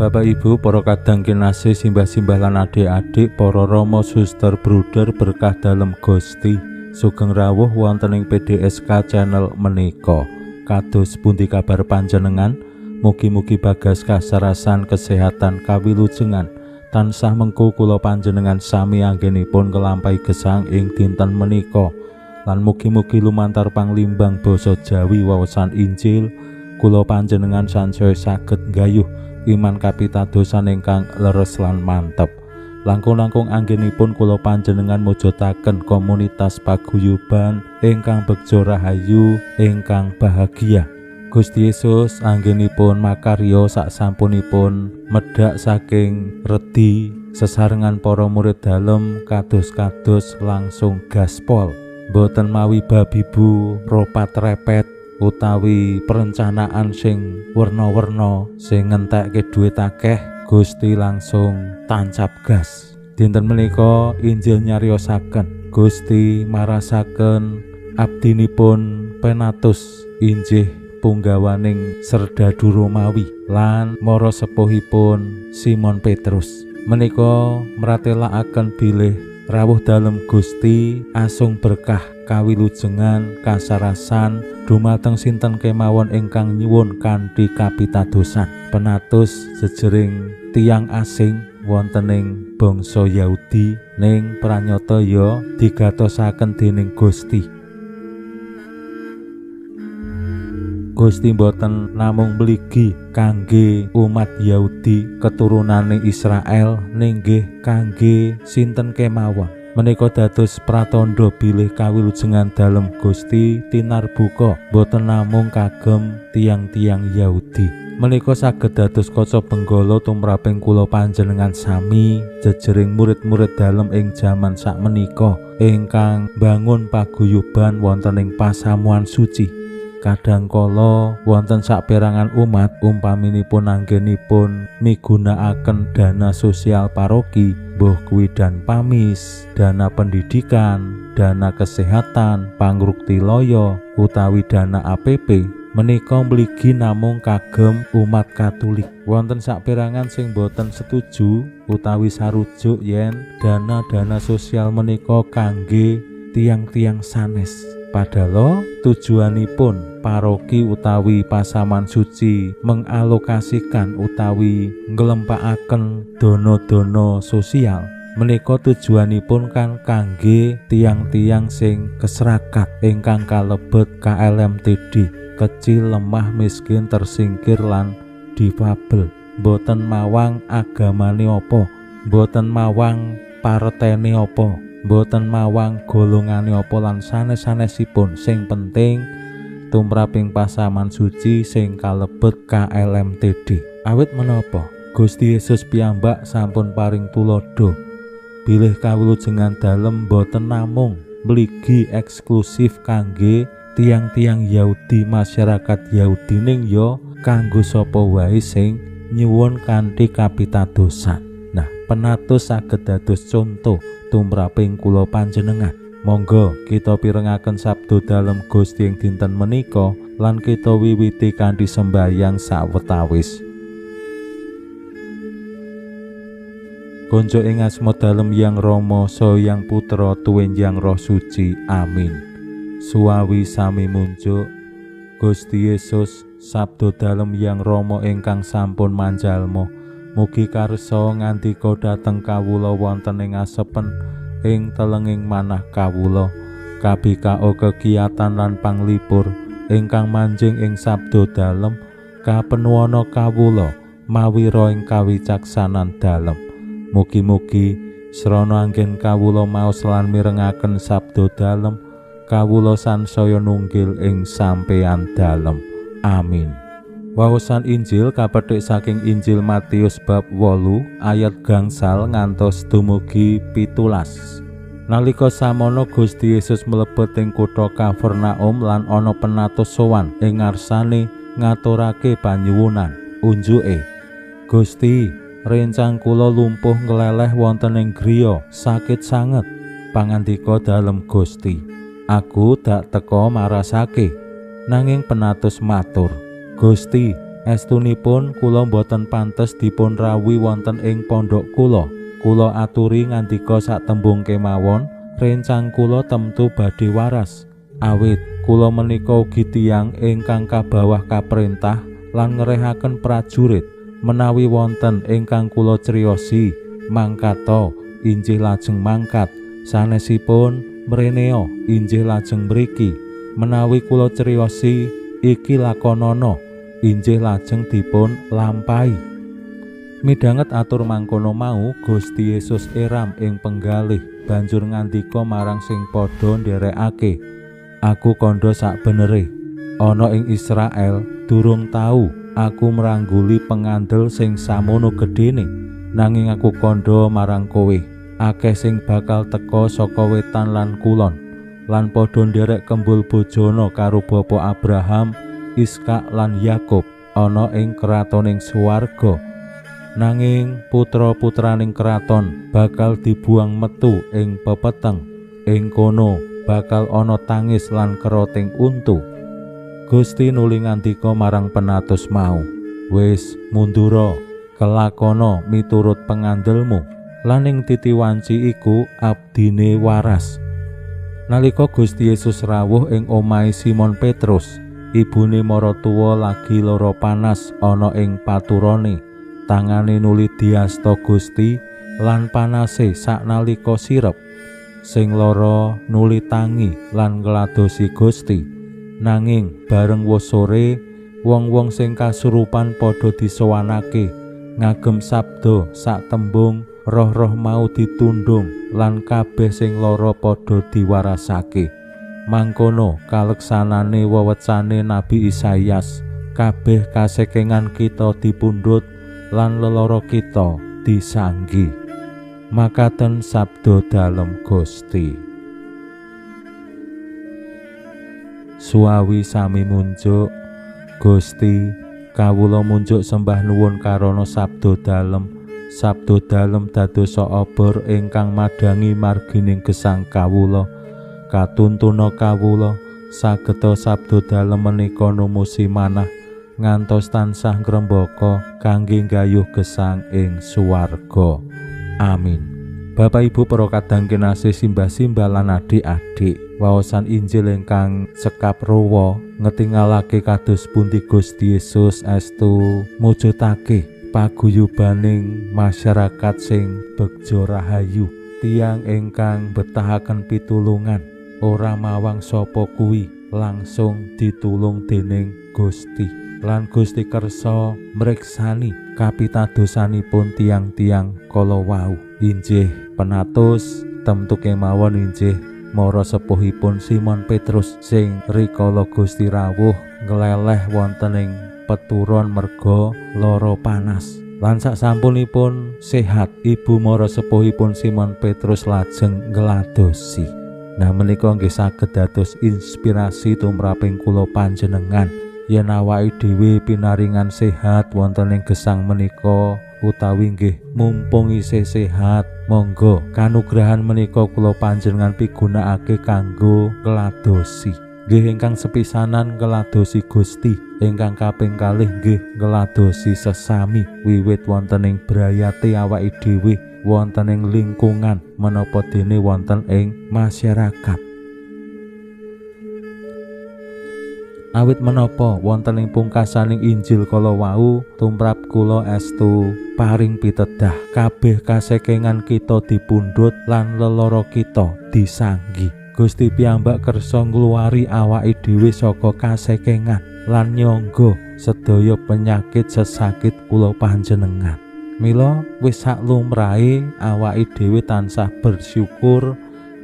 Bapak Ibu, para kadang kinasih, simbah-simbah lan adik-adik, para rama, suster, bruder, berkah dalem Gusti, sugeng rawuh wonten ing PDSK channel menika. Kados pundi kabar panjenengan? Mugi-mugi bagas kasarasan kesehatan kawilujengan tansah mengku kula panjenengan sami anggenipun nglampahi gesang ing dinten menika. Lan mugi-mugi lumantar panglimbang basa Jawi wawasan Injil kula panjenengan sansaya saged nggayuh iman kapitadosan ingkang leres lan mantep. Langkung-langkung anggenipun kula panjenengan mujudaken komunitas paguyuban ingkang begja rahayu ingkang bahagia. Gusti Yesus anggenipun makarya saksampunipun medhak saking redi sesarengan para murid dalem kados-kados langsung gaspol. Mboten mawi babibu ropat repet utawi perencanaan sing werna-werna sing ngentekke dhuwit akeh, Gusti langsung tancap gas. Dinten menika Injil nyariosaken Gusti marasaken abdinipun Penatus injih punggawaning serdadu Romawi lan mara sepuhipun Simon Petrus. Menika mratelakaken bilih rawuh dalem Gusti asung berkah kawilujengan kasarasan dumateng sinten kemawon ingkang nyuwun kanthi kapitadosan. Penatus jejering tiyang asing wonten ing bangsa Yahudi ning pranyata ya digatosaken dening Gusti. Gusti mboten namung mligi kangge umat Yahudi keturunane Israel ning nggih kangge sinten kemawon. Menika dados pratandha bilih kawilujengan dalem Gusti tinarbuka boten namung kagem tiyang-tiyang Yahudi. Menika saged dados kaca benggala tumraping kula panjenengan sami jejering murid-murid dalem ing jaman sakmenika ingkang bangun paguyuban wonten ing pasamuan suci. Kadangkala wonten saperangan umat umpaminipun anggenipun migunakaken dana sosial paroki, mbuh kuwi dan pamis, dana pendidikan, dana kesehatan, pangrukti loyo, utawi dana APP, menika mligi namung kagem umat Katolik. Wonten saperangan sing boten setuju utawi sarujuk yen dana-dana sosial menika kangge tiyang-tiyang sanes. Padahal tujuanipun paroki utawi pasaman suci mengalokasikan utawi nglempakaken dana-dana sosial menika tujuanipun kan kangge tiyang-tiyang sing keserakat ingkang kalebet KLMTD, kecil, lemah, miskin, tersingkir lan difabel. Mboten mawang agamane apa, mboten mawang partene apa, mboten mawang golongane apa lan sanes-sanesipun, sing penting tumraping pasaman suci sing kalebet KLMTD. Awit menapa Gusti Yesus piyambak sampun paring tuladha bilih kawilujengan dalem mboten namung mligi eksklusif kangge tiyang-tiyang Yahudi, masyarakat Yahudi, ning ya kanggo sapa wae sing nyuwun kanthi kapitadosan. Nah, Penatus saged dados conto tumraping kula panjenengan. Monggo kita pirengaken sabda dalem Gusti ing dinten menika lan kita wiwiti kanthi sembayang sawetawis. Konco ing asma dalem Yang Rama saha Yang Putra tuwin Yang Roh Suci. Amin. Suwawi sami munjuk Gusti Yesus sabda dalem Yang Rama ingkang sampun manjalma. Mugi karsa ngandika dhateng kawula wonten ing asepen ing telenging manah kawula. Kabikao kegiatan lan panglipur ingkang manjing ing sabda dalem kapenuwana kawula mawira ing kawicaksanan dalem. Mugi-mugi srana anggen kawula maos lan mirengaken sabda dalem kawula sansaya nunggil ing sampeyan dalem. Amin. Waosan Injil kapethik saking Injil Matius bab 8 ayat 5 ngantos dumugi 17. Nalika samono Gusti Yesus mlebet ing kutha Kapernaum lan ana penatus sowan ing ngarsane ngaturake panyuwunan. Unjuke, "Gusti, rencang kula lumpuh ngleleh wonten ing griya, sakit sanget." Pangandika dalem Gusti, "Aku dak teka marasake." Nanging penatus matur, "Gusti, estunipun kula boten pantes dipun rawuhi wonten ing pondok kula. Kula aturi ngandika sak tembung kemawon, rencang kula temtu badhe waras. Awit kula menika ugi tiyang ingkang kabawah kaprentah lan ngrehaken prajurit. Menawi wonten ingkang kula criosi, mangkata injih lajeng mangkat, sanesipun mreneo injih lajeng mriki. Menawi kula criosi, iki lakonana, injih lajeng dipun lampahi." Midhanget atur mangkono mau, Gusti Yesus eram ing penggalih, banjur ngandika marang sing padha nderekake, "Aku kandha sakbenere, ana ing Israel durung tau aku mrangguli pengandel sing samono gedene. Nanging aku kandha marang kowe, akeh sing bakal teka saka wetan lan kulon, lan padha nderek kembul bojona karo Bapa Abraham, Iskak lan Yakub ana ing kratoning swarga. Nanging putra-putraning kraton bakal dibuang metu ing pepeteng. Ing kono bakal ana tangis lan keroting untu." Gusti nuli ngandika marang penatus mau, "Wis mundura, kelakono miturut pengandelmu." Lan ing titi wanci iku abdine waras. Nalika Gusti Yesus rawuh ing omahe Simon Petrus, ibune maratuwa lagi lara panas ana ing paturane. Tangane nuli diasta Gusti lan panase saknalika sirep. Sing lara nuli tangi lan ngladosi Gusti. Nanging bareng wis sore, wong-wong sing kasurupan padha disowanake ngagem sabda sak tembung, roh-roh mau ditundung lan kabeh sing lara padha diwarasake. Mangkono kaleksanane wewecane Nabi Isaias, kabeh kasekengan kita dipundhut lan lelara kita disanggi. Makaten sabda dalem Gusti. Suawi sami munjuk, Gusti, kawula munjuk sembah nuwun karana sabda dalem. Sabda dalem dadosa obor ingkang madhangi margining gesang kawula. Katuntuna kawula sageta sabda dalem menika numusi manah ngantos tansah ngrembaka kangge nggayuh gesang ing swarga. Amin. Bapak Ibu para kadang kinasih, simbah-simbah lan adik-adik, waosan Injil ingkang cekap rowa ngetingalake kados pundi Gusti Yesus estu mujudake paguyubaning masyarakat sing begja rahayu, tiyang ingkang betahaken pitulungan, ora mawang sapa kuwi langsung ditulung dening Gusti. Lan Gusti kersa mriksani kapitadosanipun tiyang-tiyang kala wau. Injih penatus temtu kemawon injih mara sepuhipun Simon Petrus sing rikala Gusti rawuh ngleleh wonten ing peturon merga lara panas. Lan sasampunipun sehat, ibu mara sepuhipun Simon Petrus lajeng ngladosi. Nah, menika nggih saged dados inspirasi tumraping kula panjenengan. Yen awake dhewe pinaringan sehat wonten ing gesang menika utawi nggih mumpung isih sehat, monggo kanugrahan menika kula panjenengan pigunakake kanggo ngladosi. Nggih ingkang sepisanan ngladosi Gusti, ingkang kaping kalih nggih ngladosi sesami wiwit wonten ing brayate awake dhewe, wonten ing lingkungan menapa dene wonten ing masyarakat. Awit menapa wonten ing pungkasaning Injil kala wau tumrap kula estu paring pitedah, kabeh kasekengan kita dipundhut lan lelara kita disanggi. Gusti piyambak kersa ngluwari awake dhewe saka kasekengan lan nyangga sedaya penyakit sesakit kula panjenengan. Mila wis sak lumrahe awake dhewe tansah bersyukur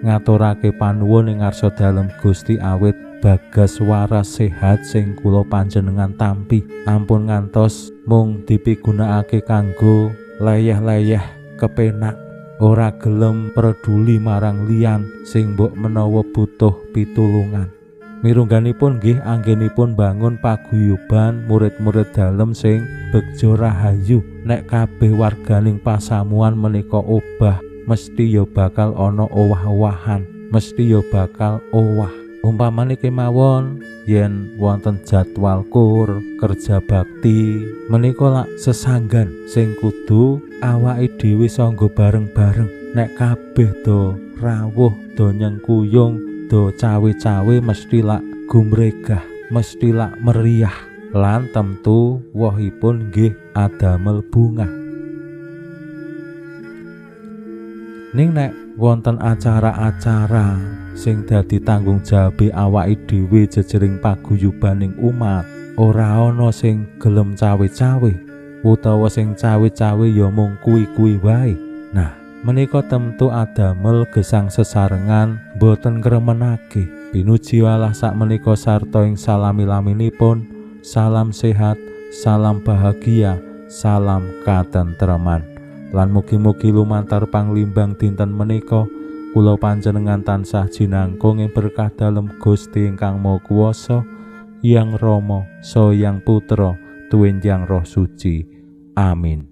Ngaturake panuwun ing ngarsa dalem Gusti awit bagas waras sehat sing kula panjenengan tampi. Ampun ngantos mung dipigunakake kanggo leyeh-leyeh kepenak, ora gelem peduli marang liyan sing mbok menawa butuh pitulungan. Mirungganipun nggih anggenipun bangun paguyuban murid-murid dalem sing begja rahayu. Nek kabeh warganing pasamuan menika obah, mesti ya bakal ana owah-owahan, mesti ya bakal owah. Umpamane kemawon yen wonten jadwal kur kerja bakti menika lak sesanggan sing kudu awake dhewe sangga bareng-bareng. Nek kabeh do rawuh, do nyengkuyung, do cawe-cawe, mesti lak gumregah, mesti lak meriah, lan tentu wohipun nggih adamel bungah. Ning nek wonten acara-acara sing dadi tanggung jawabe awake dhewe jejering paguyubaning umat, ora ana sing gelem cawe-cawe utawa sing cawe-cawe ya mung kuwi-kuwi wae. Nah, menika tentu adamel gesang sesarengan boten ngremenake. Pinuji Allah sakmenika sarta ing salami-laminipun, salam sehat, salam bahagia, salam katentreman. Lan mugi-mugi lumantar panglimbang dinten menika kula panjenengan tansah jinangkung ing berkah dalem Gusti ingkang Maha Kuwasa, Yang Rama, Saha Yang Putra, tuwin Yang Roh Suci. Amin.